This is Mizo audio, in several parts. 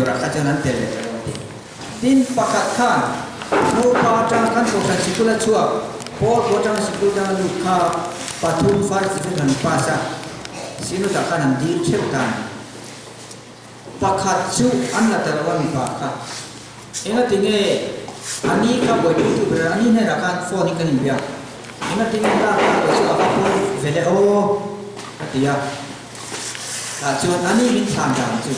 turah kha chuan an tel leh ta lo a ti. Tin, pakhat khan Ngopa atanga kan kohhran sikul a chhuak, Paul pawh atanga sikul danga lut kha pathum first division han pass a, Synod-ah khan an dil theuh ta a ni. Pakhat chu an la ta lo a mipa kha. Engati nge a ni kha buaipui tu ber a ni hnenah khan phone in kan inbia. Engati nge lak lak lo chu a va pawi ve le aw ka ti a. Tah chuan a ni min thlan dan chu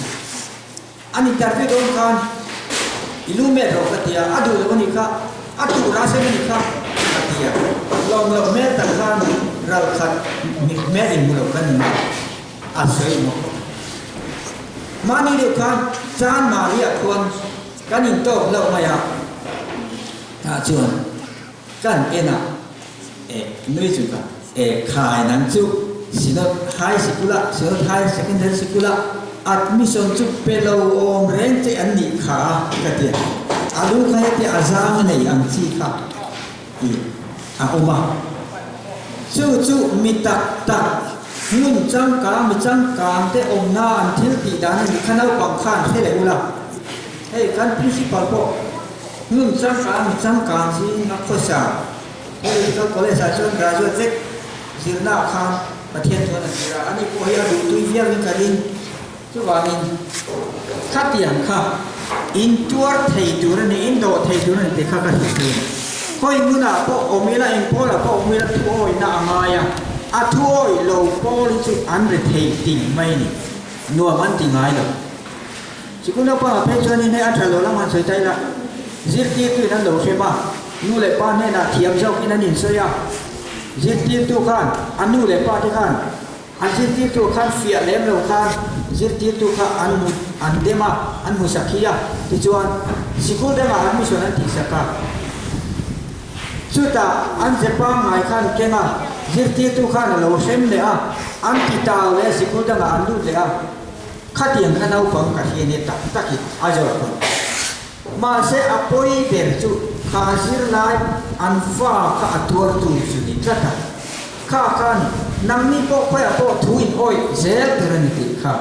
an interview dawn khan i lu met rawh ka ti a, a duh lo a nih kha, a tuh rah sem a nih kha ka ti a. Lawm loh hmel tak khan ral khat hmel inhmu lo kan ni mai. A sawi maw? Mahni deuh khan Chan Maria khuan kan intawk hlauh mai a, tah chuan kan en a, e nui chu ka e khai nang chu Synod High Sikula, Synod High Secondary Sikula admission chu pe lo awm reng che an nih kha ka ti a, a lu kha heti a zang a nei ang chi kha i a awm a. Chu chu mi tak tak, hmun changkang, mi changkang te awmna an thil tih dan a nih kha naupang khan hre leh ula. Hei kan principal pawh hmun changkang, mi changkang zing a khawsa Political College ah chuan graduate vek zirna ah khan Pathian chuan a zir a, ani pawh hi a duhtui viau in ka ring. Chuvangin khatiang kha in tuar thei tur a ni, in dawh thei tur a ni tih kha ka hrilh thei a ni. Khawi hmunah pawh awm ila, eng pawlah pawh awm ila thuawihna a ngai a, a thuawih lo pawl hi chu an ri thei ting mai a ni, nuam an ti ngai lo. Sikul naupangah phei chuanin hei a tha lo lam han sawi ta ila, zirtirtuin an lo hrem a, nu leh pa hnenah thiam zawkin an insawi a, zirtirtu khan a nu leh pa te khan, An zirtirtu khan fiah lem lo khan zirtirtu kha an hmu an dem a, an hmu sak hi a, tichuan sikul dangah admission an tihsak a. Chutah an ze pangngai khan keng a, zirtirtu khan a lo hrem leh a, an ti tau leh a sikul dangah an lut leh a. Khatiang kha naupang ka hria nia tak takin a zawt phawt. Mahse a pawi ber chu kha zirlai an fa kha a tuartu chu ni tlat a. Kha khan nangni pawh khawiah pawh thu in awih zel tur a ni tih kha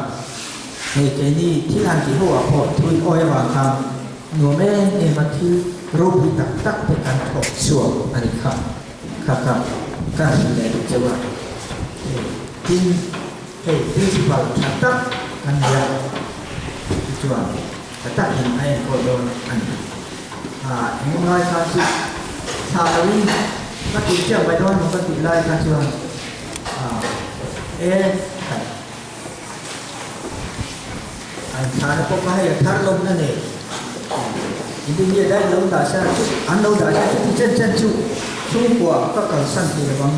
hei keini thil han tih ho ah pawh thu in awih avang khan nuam em em a thil ropui tak tak te kan thawk chhuak a ni kha. Kha kha ka hrilh leh duh cheu a. Tin hei principal tha tak kan nei a tichuan Ka takin a enkawl dawn a ni. Eng ngai kha chu thlah loin ka tih chiah mai dawn maw ka tih lai kha chuan e khat a inthlahna pawh kha hei a thar lawmna nei India daih lo dah sa chu an lo dah sa chuti chen chen chu chhungkua ka kalsan thei lo ang.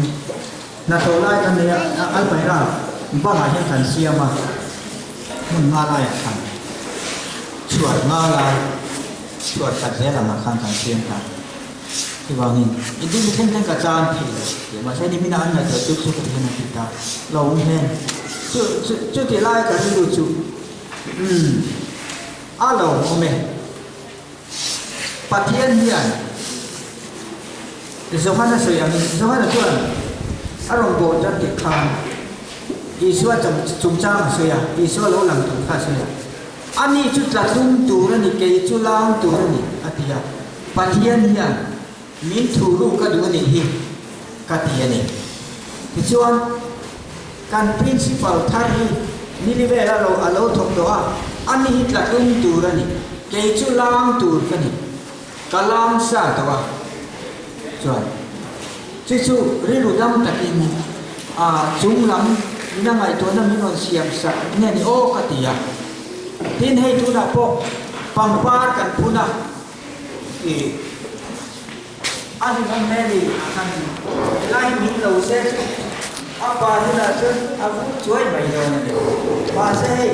Hnathawh lai kan nei a, Alpaira bangah hian kan siam a, hmun nga laiah khan chhuar nga lai, chhuar khat zel angah khan kan siam ta. Chuvangin inti mi thleng thleng ka chan thei lo tih mahse nimina an ngaihtuah chu chu ka ti hian an ti ta lo awm hlen. Chu chu chutih lai ka rilru chu umm a lo awm e. Pathian hian Johana sawi angin Johana chuan a rawn bawh tan tih khan Isua chungchang a sawi a, Isua lo lang tur kha a sawi a. Ani chu tlatlum tur a ni, kei chu lang tur a ni, a ti a. Pathian hian min thu ruk a duh a nih hi ka ti a ni. Tichuan, kan principal thar hi nili vel a lo a lo thawk tawh a, ani hi tlatlum tur a ni, kei chu lang tur ka ni, ka lang sa tawh a. Chuan, chu chu rilru dam takin a chung lam mina ngaihtuahna min rawn siam sak nge ni aw ka ti a. Tin, hei tunah pawh pangpar kan phun a, ih. A hlimawm hmel i a han helai hi min lo se chu a pa hunah chuan a vur chuai mai dawn a ni. Mahse hei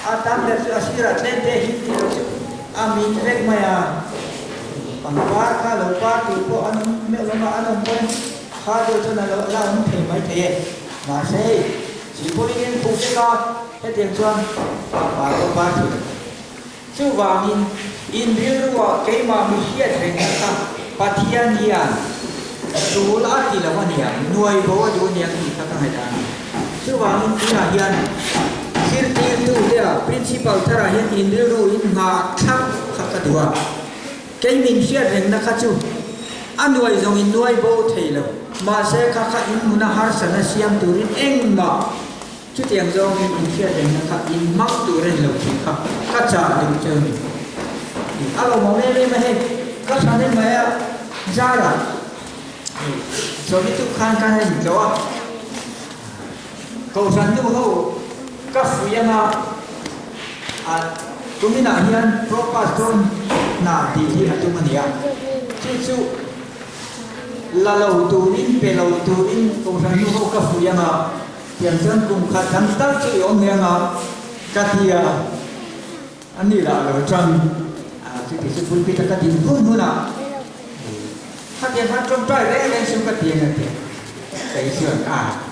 a tam ber chu a sirah tlem te him tih loh chu a min vek mai a. Pangpar kha lo par tur pawh an awm meuh lo a, an awm pawn kha deuh chuan a lo la awm thei mai thei e. Mahse hei silpawlin in khuh vek a, hetiang chuan pangpar pawh par thei lo. Chuvangin, in rilruah keimah mi hriat reng kha Pathian hian tul a ti lo a niang, nuai bo a duh a niang tih kha ka ngaihdan a ni. Chuvangin tunah hian zirtirtute. Khawdungsei-a Principal tharah hian in rilru in nghah thlap kha ka duh a, kei min hriat rengna kha chu a nuai zawng in nuai bo thei lo, mahse kha kha in nuna harsatna siam turin engmah chutiang zawngin in hriat rengna kha in hmang tur a ni lo tih kha ka chah duh cheu ni. A lo mawm em em a hei, ka thlan em mai a, Zara, Sawmituk khan ka han intlawh a. Kohhran nu ho ka fuih anga a tuminah hian Pro Pastor hna tih hi a tum a ni a, chu chu la lo turin pe lo turin Kohhran nu ho ka fuih anga tiang chuan kum khat dang tal chu i awm hle anga ka ti a, a ni lah lo chuan chuti chu pulpit a ka din hun hunah Khatiang khan tawngtai reng reng chu ka ti ang a ti. Kei chuan a,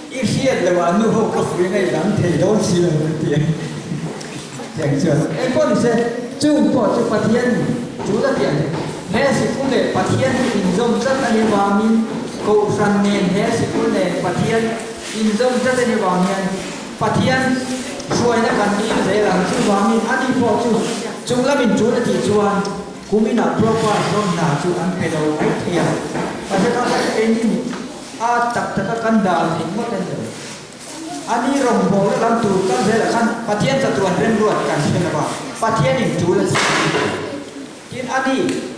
i hriat loh ah nu ho ka fui ngei dang thei dawn si lo ka ti a. Tiang chuan engpawh ni se, chung pawh chu Pathian tul a ti ang. He sikul leh Pathian hi inzawm tlat a nih avangin Kohhran nen he sikul nen Pathian inzawm tlat a nih avang hian Pathian hruaina kan dil zel ang. Chuvangin ani pawh chu chung lamin tul a tih chuan Kuminah proper hlawm hna chu an pe lo mai thei a, mahse kha kha chu keini a tak taka kan dal thei ngawt a ni lo. A ni rawngbawlna lam tur kal zelah khan Pathian chatuan remruat kan hre lo va, Pathianin tul a chhim a ni. Tin, a ni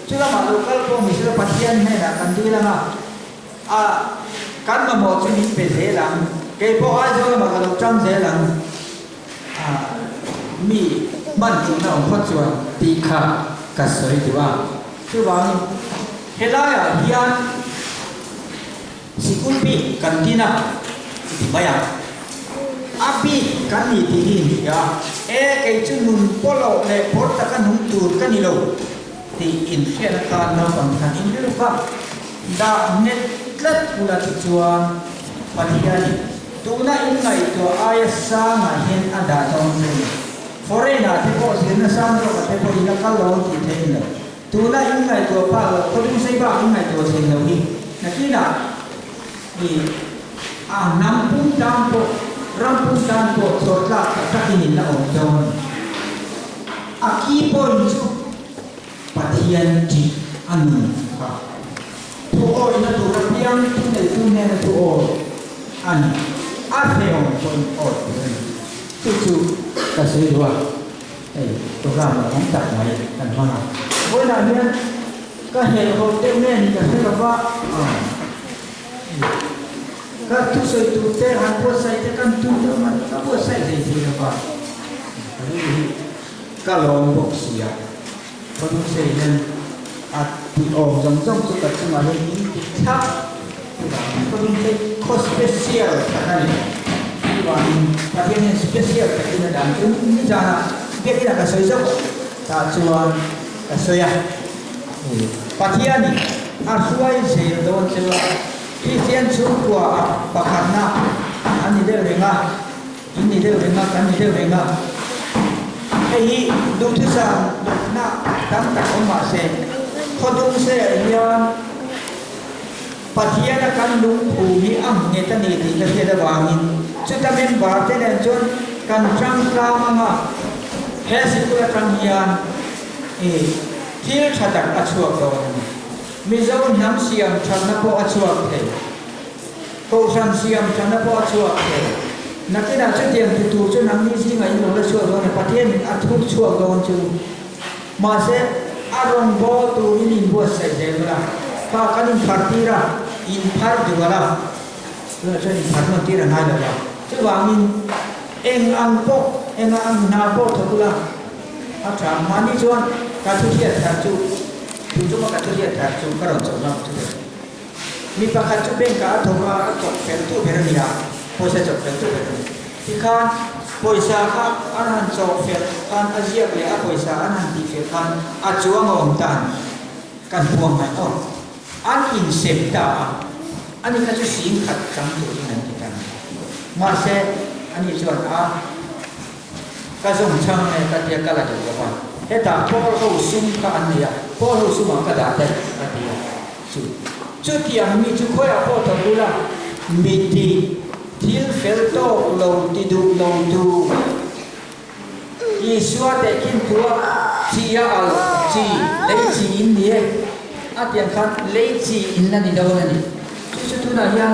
chu lamah lo kal pawh ni sela Pathian hnenah kan dil ang a, a kan mamawh chu min pe zel ang, kei pawh Aizawl lamah ka lo tang zel ang. A mi hman ṭihna awm phawt chuan tih kha ka sawi duh a. Chuvangin helaiah hian sikul bik kan tin a ti mai ang. A bik kan ni tih hi inhria a, e kei chu nun pawlawh leh pawr taka nung tur ka ni lo tih inhriat atan naupang khan inrilru kha dah nghet tlat ula ti chuan Pathianin Tuna in ngaihtuah aia sangah hian a dah dawn che ni. Foreign ah te pawh zirna sang zawkah te pawh in la kal lo tih theih in lo. Tuna in ngaihtuah phak loh khawdung sei bak in ngaihtuah thei lo hi nakinah i a hnam pum tan pawh ram pum tan pawh chawr tlak tak takin in la awm dawn a ni. A key point chu Pathian tih a ni kha. Thu awihna tur apiang thu neitu hnena thu awi a ni. A hrehawm pawhin awi tur a ni. Chu chu ka sawi duh a, hei program lo awm tak mai kan hmang a. Vawiinah hian ka helhhawlh deuh nge ni ka hre lo va, ka thusawi tur te han buatsaih te kan tum deuh mai, ka buatsaih hlei thei lo va, ka rilru hi ka lawm bawk si a. Khawdungsei hian a tih awm zawng zawng chu ka chungah hian min ti thlap chuvangin Khawdungsei khaw special tak a ni. Chuvangin Pathian hian special takin a dan chu nizanah biakinah ka sawi zawk tah chuan ka sawi a. Pathianin a hruai zel dawn chu a Kristian chhungkua a pakhatna a ni deuh reng a. In ni deuh reng a, kan ni deuh reng a. Hei hi duhthusam dawtna tam tak awm mah se, khawdung seah hian Pathiana kan lungphum hi a nghet a ni tih ka hriat avangin chuta member te nen chuan kan tangtlang ang a, he sikul atang hian i thil tha tak a chhuak dawn a ni. Mizo hnam siam thatna pawh a chhuak thei. Kohhran siam ṭhana pawh a chhuak thei. Nakinah chutiang ti tur chu nangni zingah in lo la chhuak dawn a, Pathianin a thuk chhuak dawn chu. Mahse, a rawngbâwl turin inbuatsaih zel ula, kha kan inphar tir a, inphar dual a, tunah chuan inphar nawn tir a ngai lo va. Chuvangin, eng ang pawh, eng ang hna pawh thawk ula, a ṭha. Mahni chuan ka thu hriat thar chu, tun chunga ka thu hriat thar chu ka rawn chawlh ngam chu. Mi pakhat chu bank ah a thawk a, a chawk fel tu ber a ni a, pawisa chawk fel tu ber a ni. Tikhan pawisa kha an han chawk fel khan a ziak leh a pawisa an han tih fel khan a chuang a awm ta a ni. Kan huam mai aw. An insem ta a, ani kha chu sing khat chang turin an ti ta a ni. Mahse, ani chuan a. Ka zawng chhang nge ka tia ka la duh lo va, hetah Paul ho sum kha an nei a, Paul ho sumah ka dah daih a ti a. Chu chutiang mi chu khawiah pawh ta bula mi ti thil fel tawk lo ti duh lo tu. Isua tehkhin thua chi a al chi, lei chi in ni e. A tiang khan lei chi in la ni dawn a ni. Chu chu tunah hian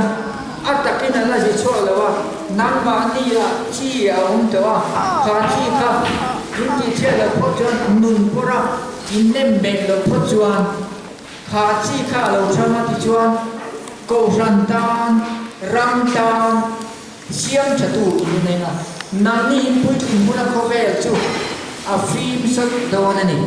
a takin an la zi chhuak lo a, nangmahni ah chi a awm tawh a, kha chi kha in tih chhiat loh phawt chuan nun pawrh a, in nem bet loh phawt chuan kha chi kha a lo thang a tichuan Kohhran tan, ram tan siam tha tu in la nei a, nangni in puitling hmuna khawvel chu a fim sawt dawn a ni.